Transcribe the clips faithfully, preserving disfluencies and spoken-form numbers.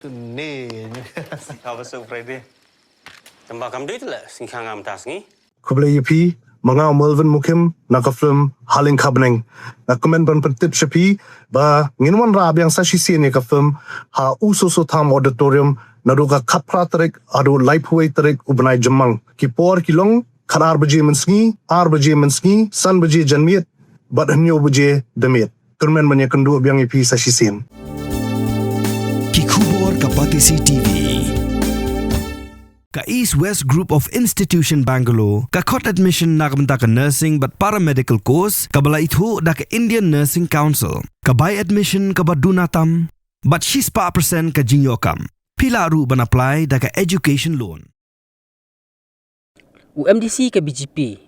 Ne. Sngikha ba suk Friday. Tang ba kam dei te la sngikha ngam ta sngi. Khublei ïa phi, ma nga u Melvin Mukim, na ka film Haleng Khabneng. Nga kmen ban pyntip sha phi ba ngin wanrah biang sa shisien ïa ka film ha U Soso Tham Auditorium naduh ka khatphra tarik haduh laiphew wei tarik u bnai Jymmang. Ki por ki long khatar baje mynsngi, ar baje mynsngi, san baje janmiet bad hynñiew baje da miet. Kyrmen ban ïakynduh biang ïa phi sa shisien. Ki khubor ka Batesi T V. Ka East West Group of Institution Bangalore ka khot admission na ka bynta ka nursing bad paramedical course kaba la ithuh da ka Indian Nursing Council. Ka bai admission kaba duna tam bad shispah percent ka jingïoh kam. Phi lah ruh ban apply da ka education loan. U M D C ka B J P,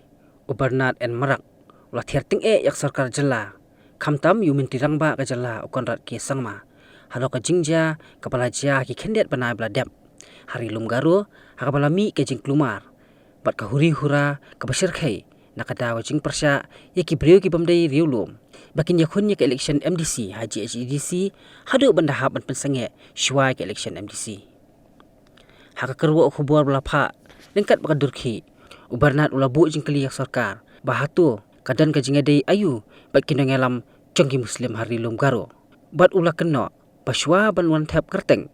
u Bernard N Marak, u la thiar tyngeh ïa ka sorkar jylla, khamtam ïa u Myntri Rangbah ka jylla u Conrad K Sangma halor ka jingjia kaba la jia ha ki khyndiat bnai ba la dep ha Ri Lum Garo, ha kaba la mih ka jingkulmar bad ka huri hura kaba shyrkhei na ka daw ka jingpyrshah ïa ki briew ki bym dei riewlum ba kin ïakhun ïa ka election M D C ha G H A D C haduh ban da hap ban pynsangeh shuwa ïa ka election M D C. Ha ka kyrwoh khubor ba la phah lyngkat bad ka dur khih, u Bernard u la buh jingkylli ïa ka sorkar ba hato ka don ka jingïadei aïu bad ki nongïalam jong ki Muslim ha Ri Lum Garo. Bad u la kynnoh ba shuwa ban wan thep kyrteng,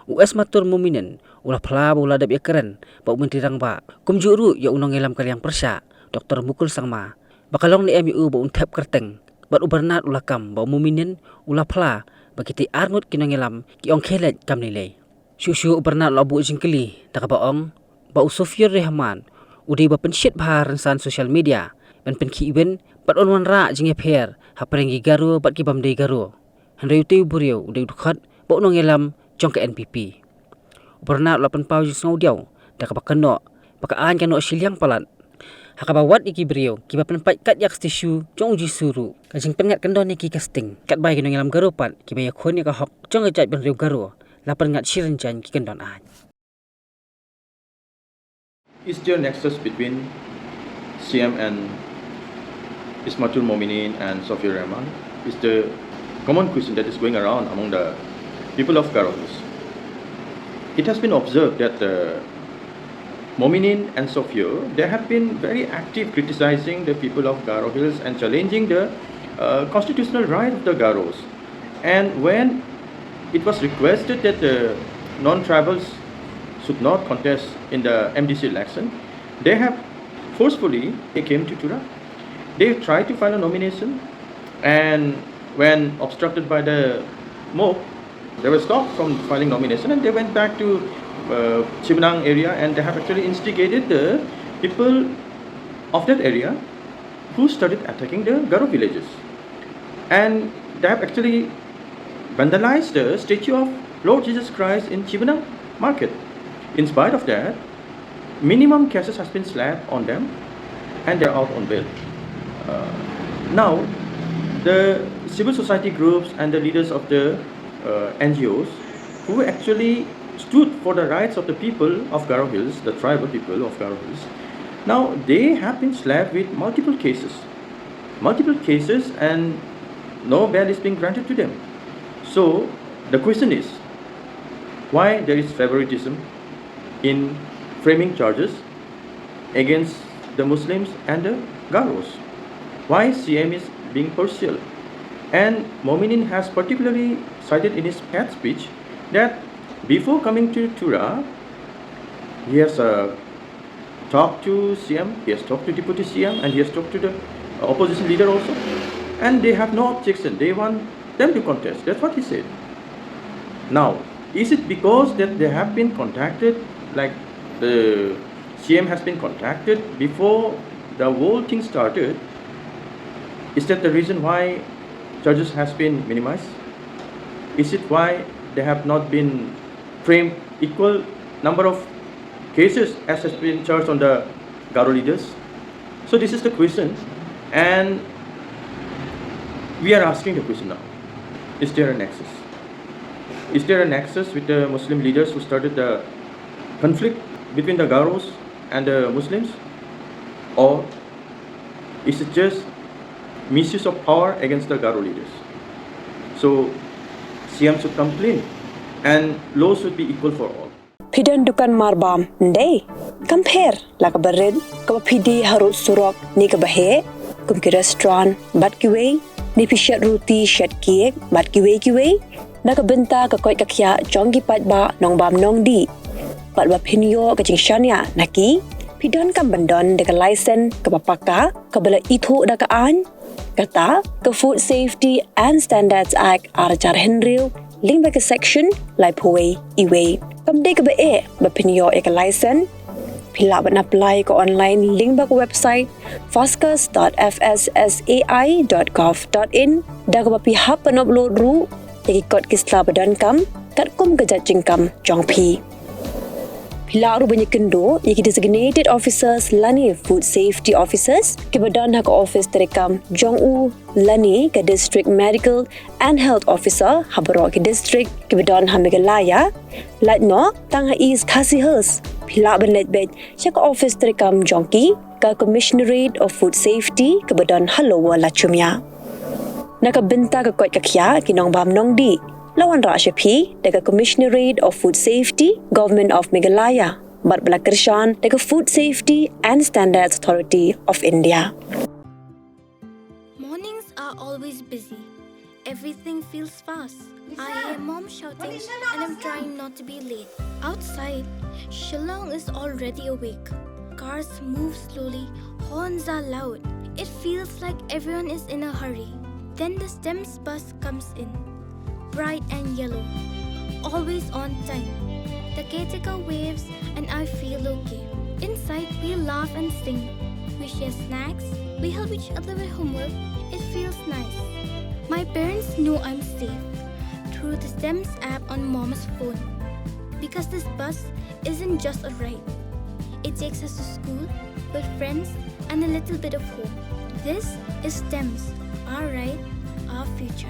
u Esmatur Mominin u la phla ba u la dep ïakren bad u Myntri Rangbah, kumjuh ruh ïa u nongïalam ka liang pyrshah, Doctor Mukul Sangma, ba ka long ne em ïa u ba un thep kyrteng. Bad u Bernard u la kam ba u Mominin u la phla ba kitei ar ngut ki nongïalam ki ong khie leit kam lei lei. Shuh shuh u Bernard u la buh jingkylli da kaba ong ba u Sofiur Rahman u dei uba pynshit bha ha rynsan social media ban pynkhih win bad un wanrah jingïapher hapdeng ki Garo bad ki bym dei Garo. Hynrei utei u briew u dei u dkhot bad u nongïalam jong ka N P P. U Bernard u la pynpaw jingsngewdiaw da kaba kynnoh ba ka aiñ ka noh shiliang palat, ha kaba wat ïa ki briew kiba pynpait kat ïa ka statue jong u Jisu ruh, ka jingpynngat kyndon ïa ki ka sting. Katba ïa ki nongïalam Garo pat kiba ïakhun ïa ka hok jong ka jaitbynriew Garo la pynngat shi rynjang ki kyndon aiñ. Is there nexus between C M and Ismatul Mominin and Sofiur Rahman? Is the common question that is going around among the people of Garo Hills. It has been observed that uh, Mominin and Sofiur, they have been very active criticizing the people of Garo Hills and challenging the uh, constitutional right of the Garos. And when it was requested that the non-tribals should not contest in the M D C election, they have forcefully, they came to Tura. They tried to file a nomination, and when obstructed by the mob, they were stopped from filing nomination, and they went back to uh, Chibnang area, and they have actually instigated the people of that area who started attacking the Garo villages. And they have actually vandalized the statue of Lord Jesus Christ in Chibnang market. In spite of that, minimum cases has been slapped on them, and they're out on bail. Uh, now, the civil society groups and the leaders of the uh, N G Os who actually stood for the rights of the people of Garo Hills, the tribal people of Garo Hills, now they have been slapped with multiple cases, multiple cases, and no bail is being granted to them. So the question is, why there is favoritism in framing charges against the Muslims and the Garos? Why C M is being partial? And Mominin has particularly cited in his Pat speech that before coming to Tura, he has uh, talked to C M, he has talked to Deputy C M, and he has talked to the opposition leader also. And they have no objection. They want them to contest. That's what he said. Now, is it because that they have been contacted, like the C M has been contacted before the whole thing started? Is that the reason why charges has been minimized? Is it why they have not been framed equal number of cases as has been charged on the Garo leaders? So this is the question, and we are asking the question now. Is there a nexus? Is there a nexus with the Muslim leaders who started the conflict between the Garos and the Muslims? Or is it just misuse of power against the Garo leaders? So C M should come clean. And law should be equal for all. Phi don dukan marbam, ndei? Kam pher, la kaba rit, kaba phi die harud surok, ne kaba heh, kum ki restaurant, bad kiwei, ne phi shet ruti, shet cake, bad kiwei kiwei, na ka bynta ka koit ka khiah jong ki paidbah nongbam nongdih. Bad ba phin ïoh ka jingshaniah na ki, phi donkam ban don da ka license kaba paka, kaba la ithuh da ka aiñ, kata ka Food Safety and Standards Act ar hajar hynriew, lyngba ka section laiphew wei, iwei. Kam dei kaba eh ba phin ïoh ïa ka license. Phi lah ban apply ka online lyngba ka website foscas.fssai.gov.in, da kaba phi hap ban upload ruh ïa ki kot ki sla ba donkam katkum ka jait jingkam jong phi. Phi lah ruh ban ïakynduh ïa ki designated officers lane food safety officers kiba don ha ka office treikam jong u lane ka District Medical and Health Officer ha baroh ki district kiba don ha Meghalaya. Lait noh tang ha East Khasi Hills, phi lah ban leit beit sha ka office treikam jong ki, ka Commissionerate of Food Safety kaba don ha Lower Lachumia. Na ka bynta ka koit ka khiah ki nongbam nongdih, la wanrah sha phi da ka Commissionerate of Food Safety, Government of Meghalaya, bad ba la kyrshan da ka Food Safety and Standards Authority of India. Mornings are always busy. Everything feels fast. I hear mom shouting and I'm trying not to be late. Outside, Shillong is already awake. Cars move slowly, horns are loud. It feels like everyone is in a hurry. Then the STEMS bus comes in, bright and yellow, always on time. The caretaker waves and I feel okay. Inside, we laugh and sing. We share snacks. We help each other with homework. It feels nice. My parents know I'm safe through the STEMS app on mom's phone. Because this bus isn't just a ride, it takes us to school, with friends, and a little bit of home. This is STEMS, our ride, our future.